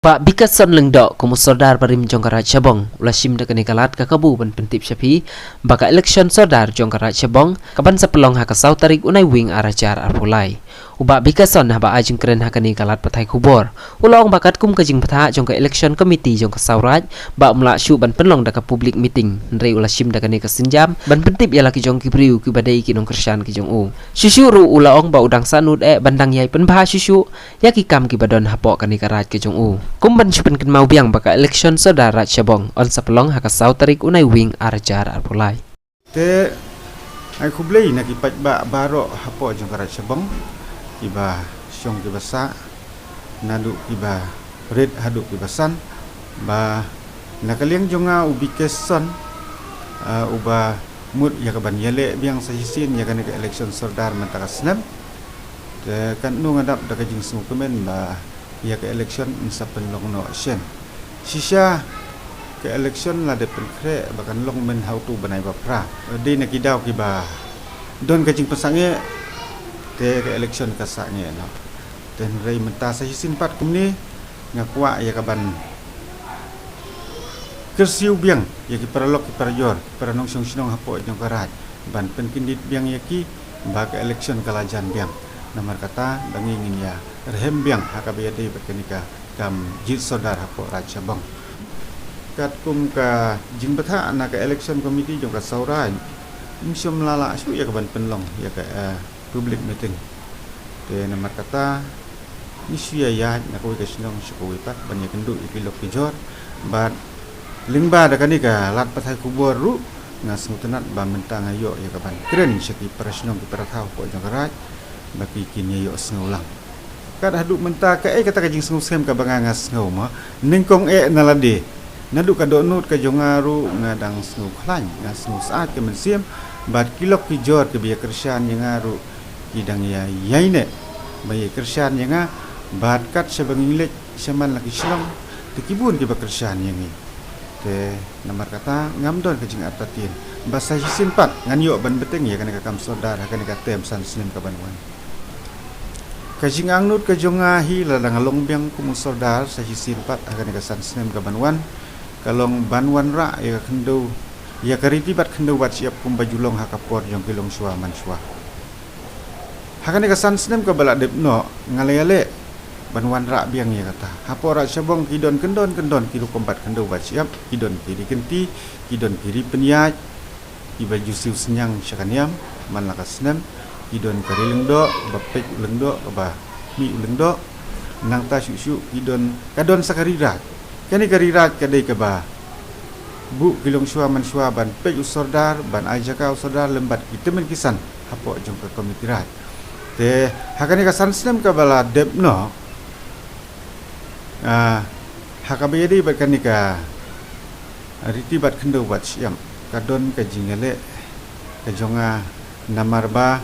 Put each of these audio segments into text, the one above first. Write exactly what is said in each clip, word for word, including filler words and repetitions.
Bah Bikason Lyngdoh kum u sordar barim jong ka Raid Shabong u la shim da kane ka lad ka kabu ban pyntip sha phi ba ka election sordar jong ka Raid Shabong ka ban sa pynlong ha ka saw tarik u Naiwieng ar hajar arphew lai. U Bah Bikason haba ai jingkren ha kane ka lad pathai khubor u la ong ba katkum ka jingbthah jong ka election committee jong ka saw raid ba um lah shuh ban pynlong da ka public meeting, hynrei u la shim da kane ka sienjam ban pyntip ïa la ki jong ki briew kiba dei ki nongkyrshan ki jong u. Shuh shuh ruh u la ong ba u dang sahnud eh ban dang ïai pynbha shuh shuh ïa ki kam kiba don hapoh kane ka raid ka jong u. Kum ban shu pynkynmaw biang ba ka election sordar Raid Shabong yn sa pynlong ha ka saw tarik u Naiwieng ar hajar arphew lai. Te ai khublei na ki paidbah baroh hapoh jong ka Raid Shabong, kiba shong kiba sah, naduh kiba rit haduh kiba san, ba na ka liang jong nga u Bikason, ah, uba mut ïa ka ban ïaleh biang sa shisien ïa kane ka election sordar mynta ka snem. Te katno nga dap da ka jingsngewkmen ba ïa ka election yn sa pynlong noh shen. Shisha ka election la dep pynkhreh ba kan long mynta ha utu u bnai ba phra. Dei na ki daw kiba don ka jingpynsangeh, te ka election ka sangeh noh. Te hynrei mynta sa shisien pat kumne nga kwah ïa ka ban kyrsiew biang ïa ki paralok ki parajor, ki para nongshong shnong hapoh jong ka raid ban pynkyndit biang ïa ki ba ka election ka la jan biang. Namar kata da ngi ngin ïa rhem biang ha kaba ïadei bad kane ka kam jied sordar hapoh Raid Shabong. Katkum ka jingbthah na ka election committee jong ka saw raid, ngim shym la lah shuh ïa ka ban pynlong ïa ka, eh, public meeting. Te namar kata ngi shu ïa ïaid na kawei ka shnong sha kawei pat ban ïakynduh ïa ki lok ki jor. Bad lyngba da kane ka lad pathai khubor ruh nga sngewtynnat ba mynta nga ïoh ïa ka ban kren sha ki para shnong ki para thaw hapoh jong ka raid ba ki kin ïa ïohsngew lang. Kat haduh mynta kaei kata ka jingsngewskhem kaba nga nga sngew mo, nyngkong eh na lade. Naduh ka dohnud ka jong nga ruh nga dang sngew khlaiñ, nga sngew syaid ka mynsiem, bad ki lok ki jor kiba ïa kyrshan ïa nga ruh ki dang ïa ïaineh ba ïa kyrshan ïa nga, bad kat shaba ngin leit shaman la ki shnong te ki bun kiba kyrshan ïa ngi. Te namar kata ngam don ka jingartatien ba sa shisien pat ngan ïoh ban bteng ïa kane ka kam sordar ha kane ka term san snem ka ban wan. Ka jingangnud ka jong nga hi lada nga long biang kum u sordar sa shisien pat ha kane ka san snem ka ban wan, ka long ban wanrah ïa ka khyndew, ïa ka riti bad khyndew bad shyiap kumba ju long ha ka por jong ki longshuwa manshuwa. Ha kane ka san snem kaba la dep noh nga la ïaleh ban wanrah biang ïa kata. Hapoh Raid Shabong ki don kyndon kyndon ki rukom bad khyndew bad shyiap, ki don ki ri kynti, ki don ki ri pynïaid, kiba ju siew synñiang sha ka niam man la ka snem, ki don ka ri lyngdoh ba peit u lyngdoh, kaba mih u lyngdoh. Nangta shuh shuh ki don, ka don sa ka ri raid. Kane ka ri raid ka dei kaba buh ki longshuwa manshuwa ban peit u sordar, ban ai jaka u sordar lem bad ki tymmen ki san hapoh jong ka komiti raid. Te ha kane ka san snem kaba la dep noh, ah, ha kaba ïadei bad kane ka riti bad khyndew bad shyiap, ka don ka jingïaleh ka jong nga, namar ba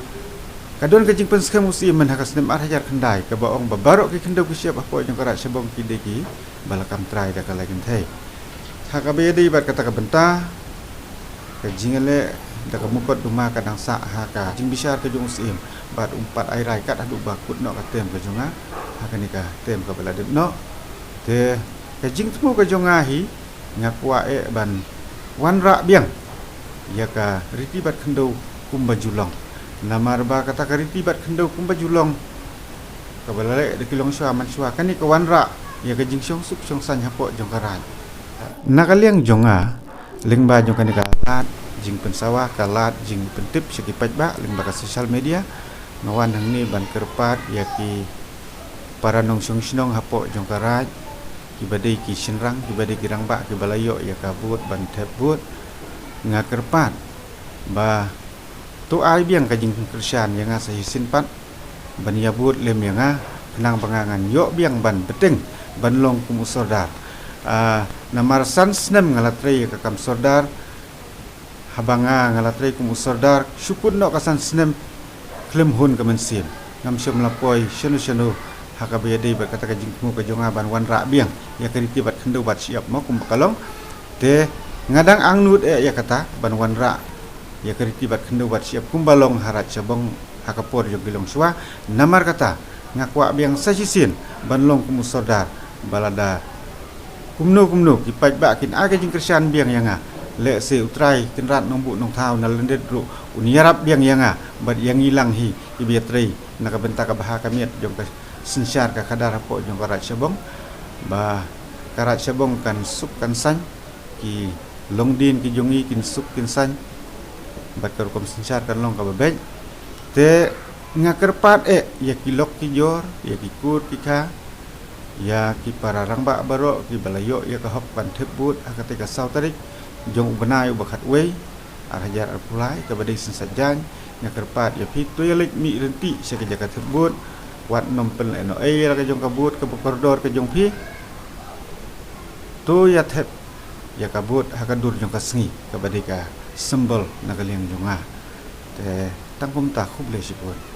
ka don ka jingpynskhem u Syiem mynta ha ka snem ar hajar khyndai kaba ong ba baroh ki khyndew ki shyiap hapoh jong ka Raid Shabong ki dei kiba la kam trai da ka lai kynthei. Ha kaba ïadei bad kata ka bynta, ka jingïaleh da ka mukotduma ka dang sah ha ka jingbishar ka jong u Syiem, bad um pat ai rai kat haduh ba kut noh ka term ka jong nga ha kane ka term kaba la dep noh. Te ka jingthmu ka jong nga hi, nga kwah eh ban wanrah biang ïa ka riti bad khyndew kumba ju long. Namar ba kata ka riti bad khyndew kumba ju long, kaba la leh da ki longshuwa manshuwa, kane ka wanrah ïa ka jingshong suk shong saiñ hapoh jong ka raid. Na ka liang jong nga, lyngba jong kane ka lad jingpynsawa, ka lad jingpyntip sha ki paidbah lyngba ka social media, nga wan hangne ban kyrpad ïa ki para nongshong shnong hapoh jong ka raid, kiba dei ki shynrang, kiba dei ki rangbah, kiba la ïoh ïa ka vote ban thep vote. Nga kyrpad ba to ai biang ka jingkyrshan ïa nga sa shisien pat ban ïa vote lem ïa nga, khnang ba nga ngan ïoh biang ban bteng ban long kum u sordar. Ah, namar san snem nga la trei ïa ka kam sordar. Haba nga, nga la trei kum u sordar, shu kut noh ka san snem khlem hun ka mynsiem. Ngam shym la poi shano shano ha kaba ïadei bad kata ka jingthmu ka jong nga ban wanrah biang ïa ka riti bad khyndew bad shyiap mo kumba ka long. Te nga dang angnud eh ïa kata ban wanrah ïa ka riti bad khyndew bad shyiap kumba long ha Raid Shabong ha ka por jong ki longshuwa. Namar kata nga kwah biang sa shisien ban long kum u sordar Ba lada kumno kumno ki paidbah kin ai ka jingkyrshan biang ïa nga, lehse U Trai Kynrad Nongbuh Nongthaw na lyndet ruh un ïarap biang ïa nga bad ïa ngi lang hi kiba ïatrei na ka bynta ka bha ka miat jong ka synshar ka khadar hapoh jong ka Raid Shabong. Ba ka Raid Shabong kan suk kan saiñ, ki longdien ki jong ngi kin suk kin saiñ, bad ka rukom synshar kan long kaba beit. Te nga kyrpad eh ïa ki lok ki jor, ïa ki kur ki kha, ïa ki para rangbah baroh kiba la ïoh ïa ka hok ban thep vote ha katei ka saw tarik jong u bnai uba khatwei, ar hajar arphew lai, kaba dei Synshar Jaiñ. Nga kyrpad ïa phi, to ïa leit mih ryntih sha ka jaka thep vote. Wat nym pynlehnohei ïa la ka jong ka vote kaba kordor ka jong phi. To ïa thep ïa ka vote ha ka dur jong ka sngi, kaba dei ka symbol na ka liang jong nga. Te tang kumta, khublei shibun.